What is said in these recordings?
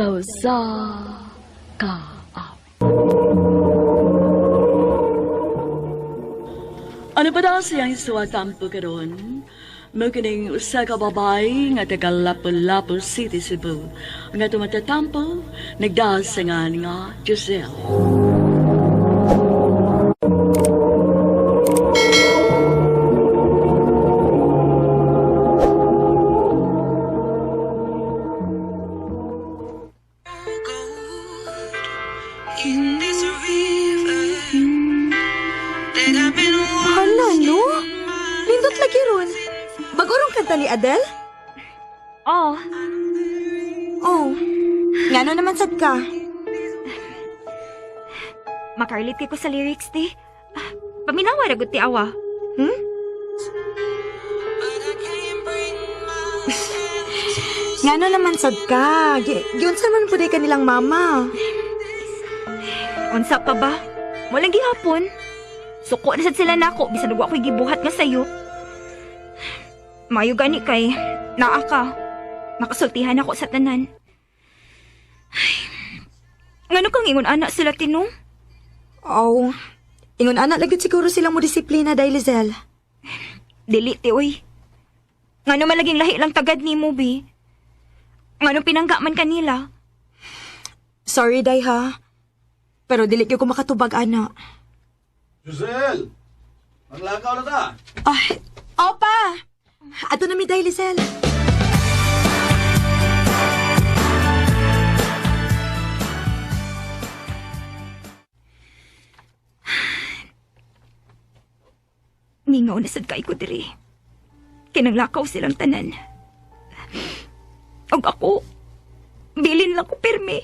Sa usa ka awit. Ano pa daw siyang suwatampo karon? Mao kining usa ka babae nga taga Lapu-Lapu City, Cebu, nga tumatatampo nagdahas sa ngan nga Giselle. Hala, no? Lindot lagi ron. Bagurong kanta ni Adele? Oh, Oh. Ngano naman sad ka? makarelate kay ko sa lyrics, ti. Ah, paminawa ra gud ti awa. Ngano naman sad ka? Giunsa man pud ka nilang mama. Unsa pa ba? Walang gihapon. Suko na sad sila nako bisan ug ako'y gibuhat nga sayo. Mayo gani kay naa ka. Makasultihan ako sa tanan. Ay, ngano kang ingon ana sila tinong? Oh. Ingon ana lagi siguro silang mo disiplina dahil Lizelle. Dili ti oy. Ngano man laging lahi lang tagad nimo bi. Ngano pinangga man kanila? Sorry day ha. Pero dili gyud ko makatubag ana. Giselle! Maglakaw na ta! Ay, opa. Ato na mi day Lizelle. Mingaw na sad kay ko diri. Kinanglakaw silang tanan. Og ako, bilin lang ko pirmi.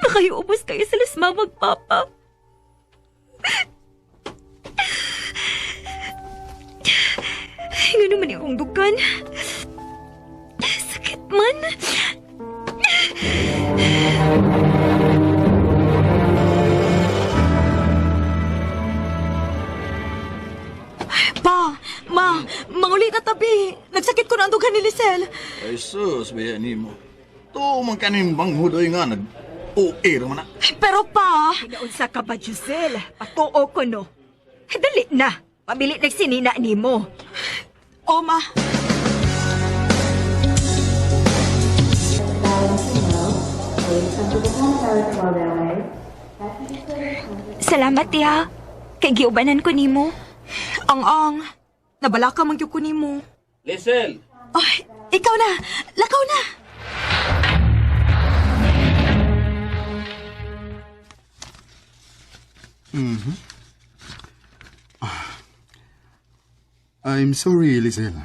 Makayubos kayo sila sa mama ug papa. Nga naman akong dugan. Sakit man. Pa, ma, manguli na tabi. Nagsakit ko na ang dughan ni Lizelle. Ay sus, baya nimo. To man kaning banghudoy nga nag OA ra man na. Pero pa, Naunsa ka ba, Giselle? Patuo ko, no? Dali na. Pabili nagsinina nimo. oh ma. Salamat, tiya. Kay giubanan ko nimo. Ang-ang. Nabala ka man gyud ko nimo. Lisel! Ay, ikaw na. Lakaw na. I'm sorry, Lizelle.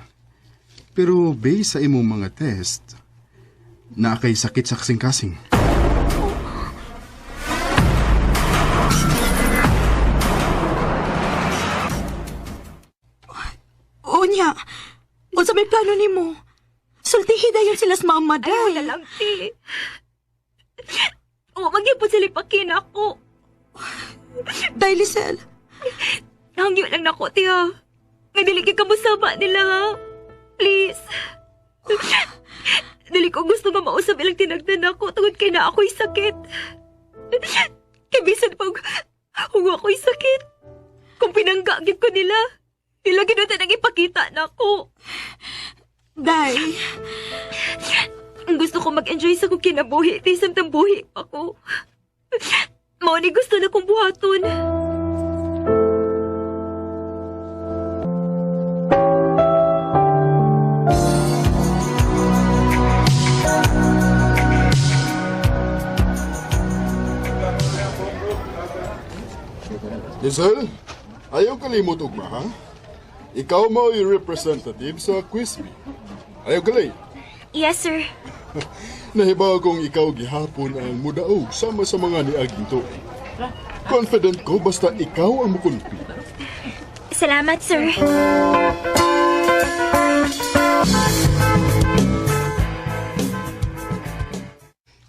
Pero based sa imong mga test, naa kay sakit sa kasing-kasing. Unya, unsa may plano nimo? Sultihi dayon sila sa mama Ay, day. wala lang, ti. O, magyapon sila ipakina ko. Day, Lisel. Hangyo lang nako, tiya. Nga dili kay kamusaba nila, ha? Please. Dili ko gusto nga mausap ilang tinagdan ako tungod kay na ako'y sakit. Kay bisan pag hugo ako'y sakit. Kung pinangga gyud ko nila, ila ginutan ang ipakita nako. Day. Ang gusto ko mag-enjoy sa kong kinabuhi, ti samtang buhi pa ko. Mao ni gusto na kong buhaton. Lizelle, ayaw kalimot ugma, ha? Ikaw mo yung representative sa quiz bee. Ayaw kalay. Yes, sir. Nahibaw kong ikaw gihapon ang mudaog sama sa mga niaging tuig. Confident ko basta ikaw ang mukumpi. Salamat, sir.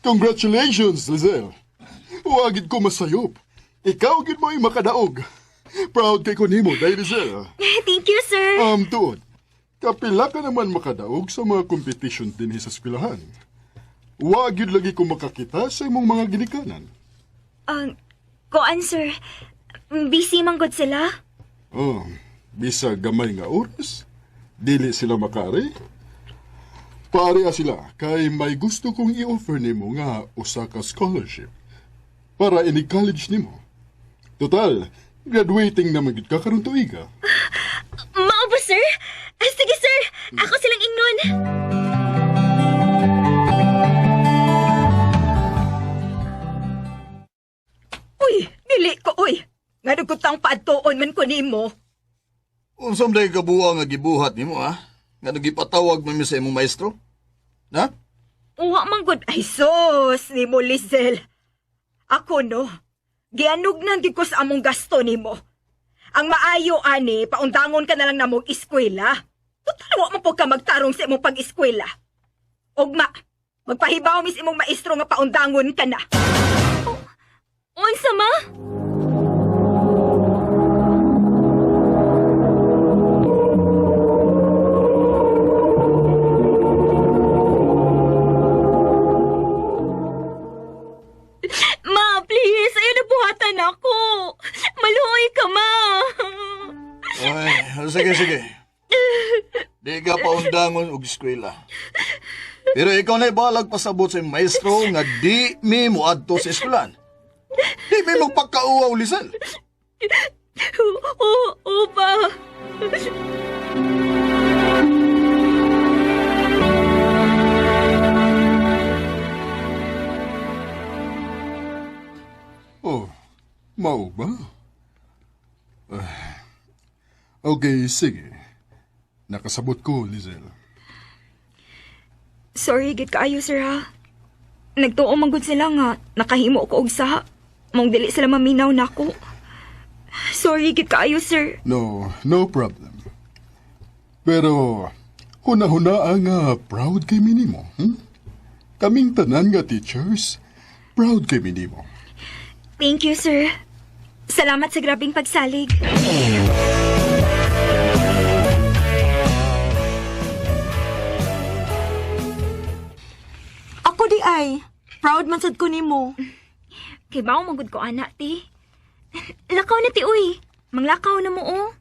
Congratulations, Lizelle! Wagid ko masayop. Ikaw gid mo makadaog. Proud kay ko nimo, dahil Lizelle. Thank you, sir. Tuod. Kapila ka naman makadaog sa mga competition dinhi sa eskwelahan. Wa gyud lagi ko makakita sa imong mga ginikanan. Koan, sir. Busy man gud sila. Oh, bisa gamay nga oras, dili sila makaari. Pareha sila kay may gusto kong i-offer nimo nga usa ka scholarship para ini college nimo. Total, graduating naman gid ka karon tuiga. Mao ba, sir? Ah, sige, sir. Ako silang ingnon. Uy, dili ko, uy. Nga nagkutang paadtuon man ko nimo. Unsam day kabuwa nga gibuhat nimo ha? Nga nagipatawag man mi sa imong maestro? Na? Uwa man gud. Ay sus, nimo Lizel. Ako no, gianugnan gid ko sa among gasto nimo. Ang maayo ani, paundangon ka na lang namong eskwela. Total wa man po ka magtarong sa imong pag-eskwela. Ugma, magpahibaw mis imong maestro nga paundangon ka na. Unsa ma? Ma, please, ayaw na buhatan ako. Maluoy ka, ma. Ay, sige, sige. Di ka paundangon og eskwela. Pero ikaw na balag pasabot sa imong maestro nga di mi moadto sa eskwelahan. Di mi magpakauwaw, Lisel. Oo, oo pa. Oh, mao ba? Ah, okay, sige. Nakasabot ko, Lizel. Sorry, gid kaayo, sir, ha? Nagtuo man gud sila nga nakahimo ko og saha. Mong dili sila maminaw nako. Sorry, gid kaayo, sir. No, no problem. Pero, huna-huna ang proud kay minimo. Kaming tanan nga teachers, proud kay minimo. Thank you, sir. Salamat sa grabing pagsalig. Ako di ay, proud man sad ko nimo. Kay bao man gud ko ana, ti. Lakaw na ti, uy. Manglakaw na mo, oh.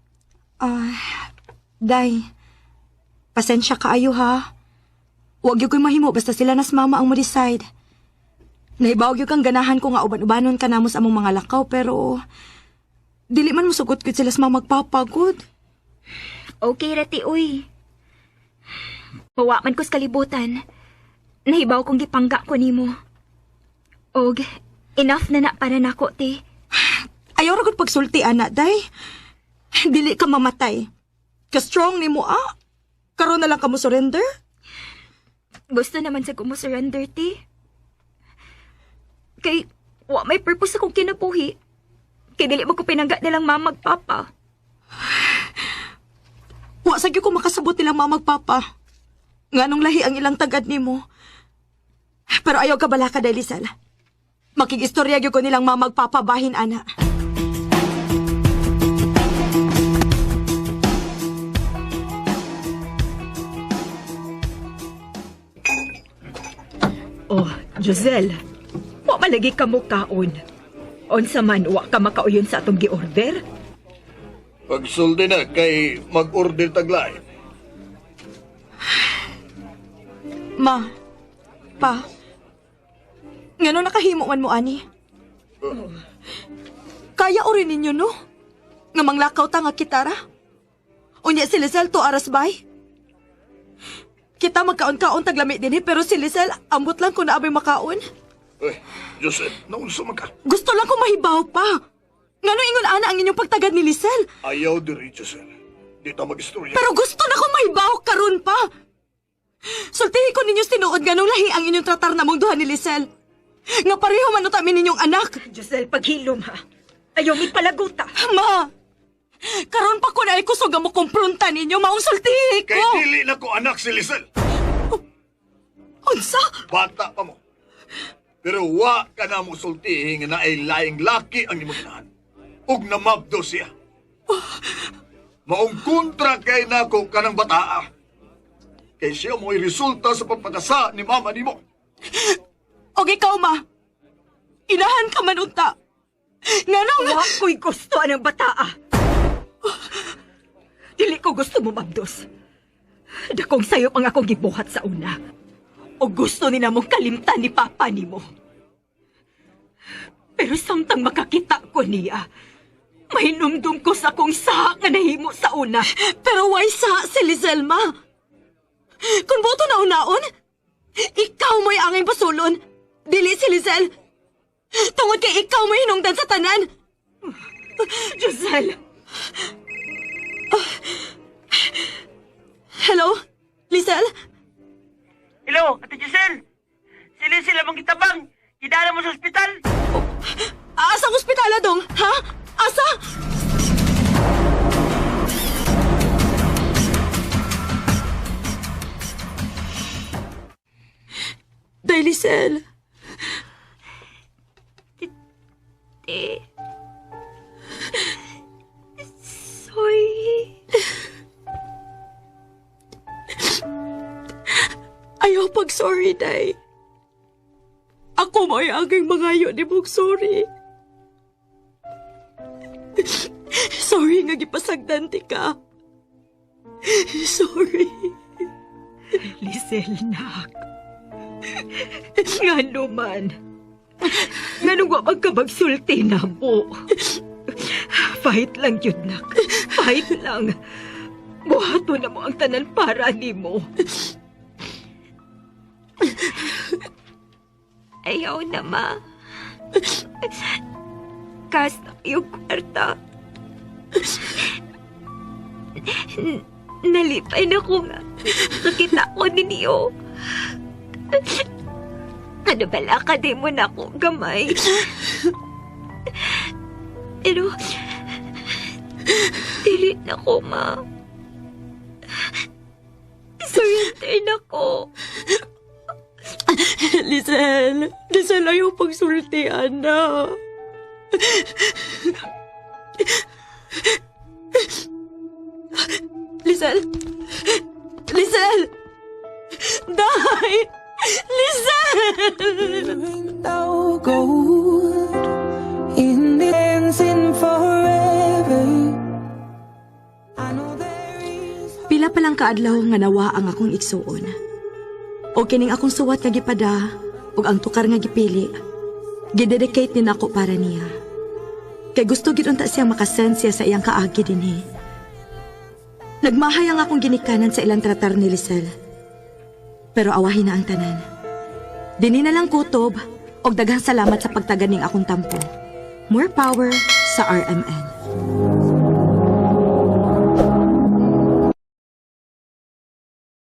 Ah, day, pasensya kaayo ha. Huwag yun ko'y mahimo basta sila nas mama ang mo-decide. Nahibaw yun kang ganahan ko nga uban-ubanon ka namo sa among mga lakaw pero dili man musugot gud sila sa mama magpapagod. Okay ra ti, uy. Mawa man ko sa kalibutan. Nahibaw kong gipangga ko nimo. Og, enough na na para nako, ti. Ayaw ra gud pagsulti ana, day. Dili ka mamatay. Ka strong nimo ah. Karon na lang ka mo surrender? Gusto naman sa surrender ti. Kay, wa may purpose akong kinabuhi. Kay dili mo ko pinangga nilang mama magpapa. Wa sa gyud ko makasabot nilang mama magpapa. Nganong lahi ang ilang tagad nimo. Pero ayaw ka bala ka, Delisel. Makigistorya gyud ko nilang mama magpapa bahin ana. Oh, Giselle, wa malagi ka mo kaon. Unsa man wa ka makauyon sa atong giorder? Pagsulti na kay mag-order taglay. Ma, pa, ngano nakahimo man mo ani? Kaya ori ninyo no? Nga manglakaw ta nga kitara? Unya si Lisel to aras bay? Kita magkaon-kaon taglami dinhi pero si Lisel ambot lang kung naabay makaon. Uy, Joseph, naunsa man ka? Gusto lang ko mahibaw pa. Ngano ingon ana ang inyong pagtagad ni Lisel? Ayaw diri, Joseph. Di ta mag-istorya. Pero gusto na ko mahibaw karon pa. Sultihi ko ninyo tinuod nganong lahi ang inyong tratar na mong duha ni Lisel. Nga pareho man uta mi ninyong anak. Giselle, paghilom ha. Ayaw mi palaguta. Ma! Karon pa ko na ay kusog ang mukumpronta ninyo, maong sultihi ko! Kay dili na ko anak si Lisel. Unsa? Bata pa mo. Pero wa ka na mo sultihi nga naay laing laki ang imong ganahan. Ug namabdo siya. Maong kontra kay nako kanang bataa. Kay siya mo'y resulta sa pagpakasa ni mama nimo. Og ikaw, ma. Inahan ka man unta. Nganong... Wa ko'y gusto anang bataa. Dili ko gusto mo mabdos. Dakong sayop ang akong gibuhat sa una. O gusto ni namong kalimtan ni Papa nimo. Pero samtang makakita ko niya, mahinumdum ko sa akong sahak nga nahimo sa una. Pero why sa si Lizelle, ma? Kung boto na unaon, ikaw mo'y angay pasulon. Dili si Lizelle. Tungod kay ikaw mo'y hinungdan sa tanan. Giselle! Hello? Lizelle? Hello, Ate Giselle! Sila sila mong gitabang! Gidala mo sa ospital! Asa ang ospitala dong? Ha? Asa? Day, Lizelle. Te. Sorry. Ayaw pag sorry, Day. Ako mo'y aging mangayo ni mong sorry. Sorry nga gipasagdan ti ka. Sorry. Lizelle, nak. Ngano man. Nganong wa man ka magsulti na mo. Fight lang yun, nak. Fight lang. Buhato na mo ang tanan para nimo. Ayaw na, ma. Kas na yung kwarta. Nalipay na ko nga. Nakita ko ninyo. Ano bala ka, di mo na ako gamay. Pero, dili na ko, ma. Surrender na ko. Lizelle, Lizelle, ayaw pagsulti, Ana. Lizelle! Lizelle! Day! Lizelle! Gold in dancing forever. I know there is Pila pa lang kaadlaw nga nawa ang akong igsuon. O kining akong suwat nga gipada ug ang tukar nga gipili. Gidedicate ni nako para niya. Kay gusto gid unta siya makasend siya sa iyang kaagi dinhi. Nagmahay ang akong ginikanan sa ilang tratar ni Lisel. Pero awahin na ang tanan. Dinhi na lang kutob og daghang salamat sa pagtaganing akong tampo. More power sa RMN.